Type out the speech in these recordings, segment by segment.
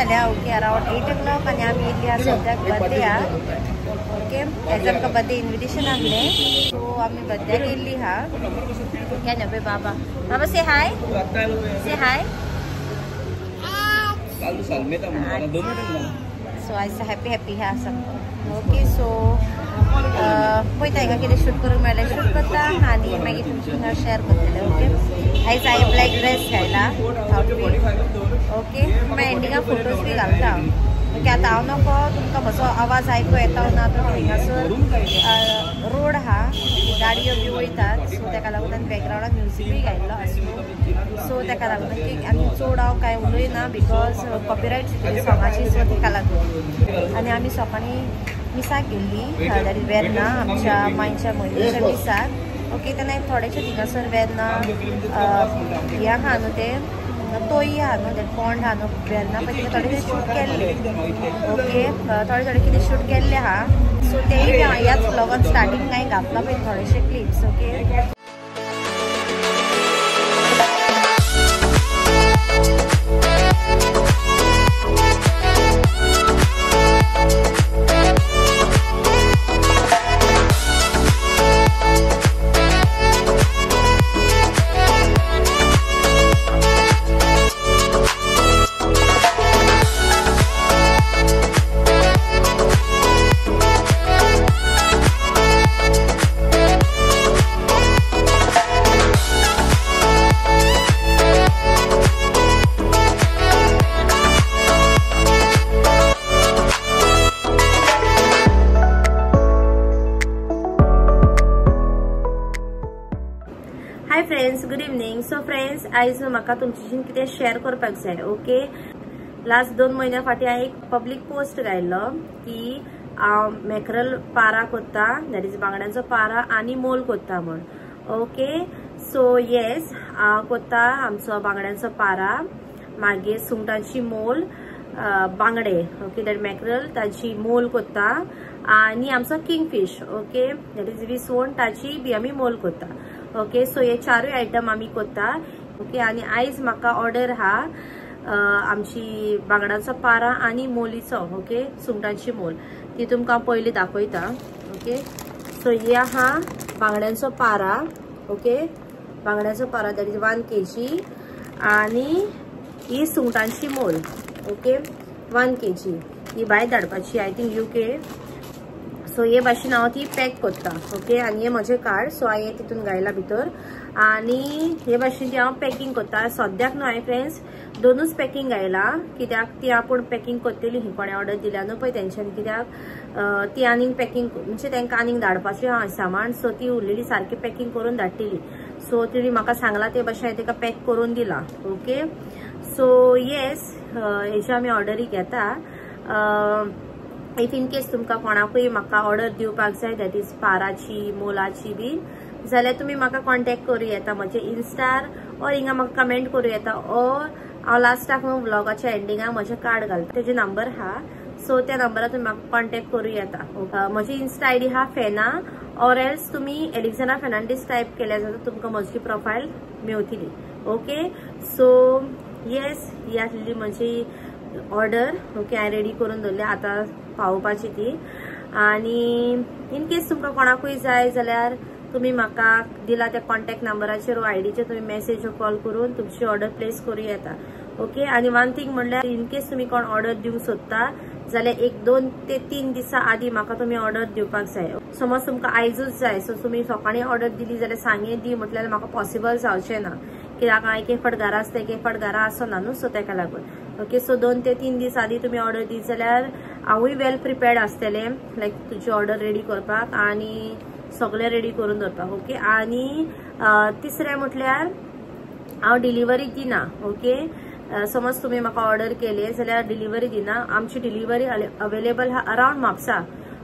जाल्या. Okay, around 8 o'clock आनी आमी येयल्ली आहा सद्याक बर्थडे आहा. ओके, एज आमकां बर्थडे इन्विटेशन आहलें, सो आमी बर्थड्याक येयल्ली आहा. केन्ना पळय बाबा, बाबा से हाय, से हाय. सो आयज हॅपी हॅपी आहा सामको. ओके, सो पळयता हिंगा कितें शूट करूंक मेळ्ळें शूट करता आनी मागीर तुमच्या शेअर करतले. ओके, आयज हांवें ब्लॅक ड्रेस घायला आउटफीट. ओके, मागीर एंडिंगा फोटोज बी घालता. ओके, आतां हांव नको तुमकां म्हजो आवाज आयकूं येता ना, तो हिंगासर रोड आहा, गाडयो बी वयतात, सो ताका लागून आनी बॅकग्रावंडान म्युजीकूय घायल्लो आसलो, सो ताका लागून की आनी चड हांव कांय उलयना because copyright सॉंगाची, सो ताका लागून. आनी आमी सकाळीं मिसाक गेल्ली, that is Verna, आमच्या मांयच्या म्हयन्याच्या मिसाक. ओके, तेन्ना थोडेशे थिंगासर वेर्ना हें आहा न्हू, तें तोय आहा न्हू, that pond आहा न्हू वेर्ना, पळय तिका थोडेशें शूट केल्लें. ओके, थोडे थोडे कितें शूट केल्लें आहा, सो तेय बी हांव ह्याच व्लॉगान स्टार्टींग कांय घातलां पळय थोडेशे clips. Okay, hi friends, good evening. So friends, आयज म्हाका तुमच्याशी कितें शेअर करपाक जाय. ओके, लास्ट 2 म्हयन्या फाटीं हांवें एक पब्लीक पोस्ट घायल्लो की हांव मॅकरल पारा कोत्ता, that is बांगड्यांचो पारा आनी मोल कोत्ता म्हूण. ओके, सो येस, हांव कोत्ता आमचो बांगड्यांचो पारा, मागीर सुंगटांची मोल, बांगडे, ओके that मॅकरल ताची मोल कोत्ता, आनी आमचो किंगफीश, ओके that is विसवण, ताची बी आमी मोल कोत्ता. ओके, सो हे चारूय आयटम आमी कोत्ता. ओके, आनी आयज म्हाका ऑर्डर आहा आमची बांगड्यांचो पारा आनी मोलीचो. ओके, सुंगटांची मोल, ती तुमकां पयलीं दाखयता. ओके, सो हे आहा बांगड्यांचो पारा. ओके, बांगड्यांचो पारा that is 1 kg, आनी ही सुंगटांची मोल. ओके, 1 kg ही भायर धाडपाची, I think UK. सो हे भाशेन हांव ती पॅक करता. ओके, आनी हे म्हजें कार्ड, सो हांवें तितून घायला भितर, आनी हे भाशेन ती हांव पॅकींग करता. सद्याक न्हू हांवें फ्रेंड्स दोनूच पॅकींग घायला, कित्याक ती आपूण पॅकींग करतली ही कोणें ऑर्डर दिल्या न्हू पळय तेंच्यानी, कित्याक ती आनीक पॅकींग म्हणजे तांकां आनीक धाडपाचें आहा सामान, सो ती उरलेली सारकी पॅकींग करून धाडटली. सो तिणी म्हाका सांगलां ते भाशेन हांवें ताका पॅक करून दिलां. ओके, सो येस, हेज्यो आमी ऑर्डरी घेता. If in case तुमकां कोणाकूय म्हाका ऑर्डर दिवपाक जाय, that is पाराची मोलाची बी, जाल्यार तुमी म्हाका कॉन्टेक्ट करूं येता म्हजे इन्स्टार, ऑर हिंगा म्हाका कमेंट करूं येता, ऑर हांव लास्टाक व्लॉगाच्या एंडिंगाक म्हजें कार्ड घालता, तेजे नंबर आहा, सो त्या नंबरार तुमी म्हाका कॉन्टेक्ट करूं येता. म्हजी इन्स्टा आयडी आहा फेना, ऑर एल्स तुमी एलेक्झांड्रा फेर्नांडीस टायप केल्यार जाता, तुमकां म्हजी प्रोफायल मेवतली. ओके, सो येस, ही आसलेली म्हजी ऑर्डर. ओके, हांवें रेडी करून दवरली, आतां पावोवपाची ती. आनी इन केस तुमकां कोणाकूय जाय जाल्यार तुमी म्हाका दिला त्या कॉन्टेक्ट नंबराचेर वा आयडीचेर तुमी मॅसेज कॉल करून तुमची ऑर्डर प्लेस करूं येता. ओके, आनी वन थींग म्हणल्यार इन केस तुमी कोण ऑर्डर दिवंक सोदता जाल्यार 1-2 ते 3 दिसां आदीं म्हाका तुमी ऑर्डर दिवपाक जाय. समज तुमकां आयजूच जाय, सो तुमी सकाळीं ऑर्डर दिली जाल्यार सांगे दी म्हटल्यार म्हाका पॉसिबल जावचें ना, कित्याक हांव एक फावट घरा आसता, एक फावट घरा आसना न्हू, सो ताका लागून. ओके, सो 2 ते 3 दीस आदीं तुमी ऑर्डर दीत जाल्यार हांवूय वेल प्रिपेर्ड आसतलें, लायक तुजी ऑर्डर रेडी करपाक आनी सगळें रेडी करून दवरपाक. ओके, आनी तिसरें म्हटल्यार हांव डिलिव्हरी दिना. ओके, समज तुमी म्हाका ऑर्डर केले जाल्यार डिलिव्हरी दिना, आमची डिलिव्हरी अवेलेबल आहा अरावंड म्हापसा.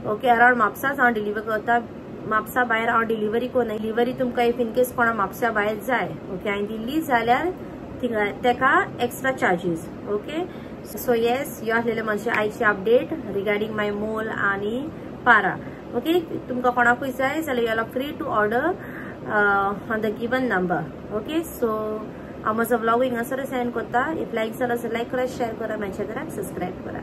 ओके, अरावंड म्हापसाच हांव डिलिव्हर करता, म्हापसा भायर हांव डिलिव्हरी कोन्ना. डिलिव्हरी तुमकां if in case कोणा म्हापसा भायर जाय, ओके, हांवें दिल्ली जाल्यार थिंगा तेका extra charges. Okay, so yes, ह्यो आसलेले म्हजे आयची अपडेट रिगार्डींग माय मोल आनी पारा. ओके, तुमकां कोणाकूय जाय जाल्यार you are free to order on the given number. Okay, so हांव म्हजो व्लॉग हिंगासर सेंड करता. If लायक जालो जाल्यार लायक करा, शेअर करा, माझ्या चॅनलाक सबस्क्रायब करा.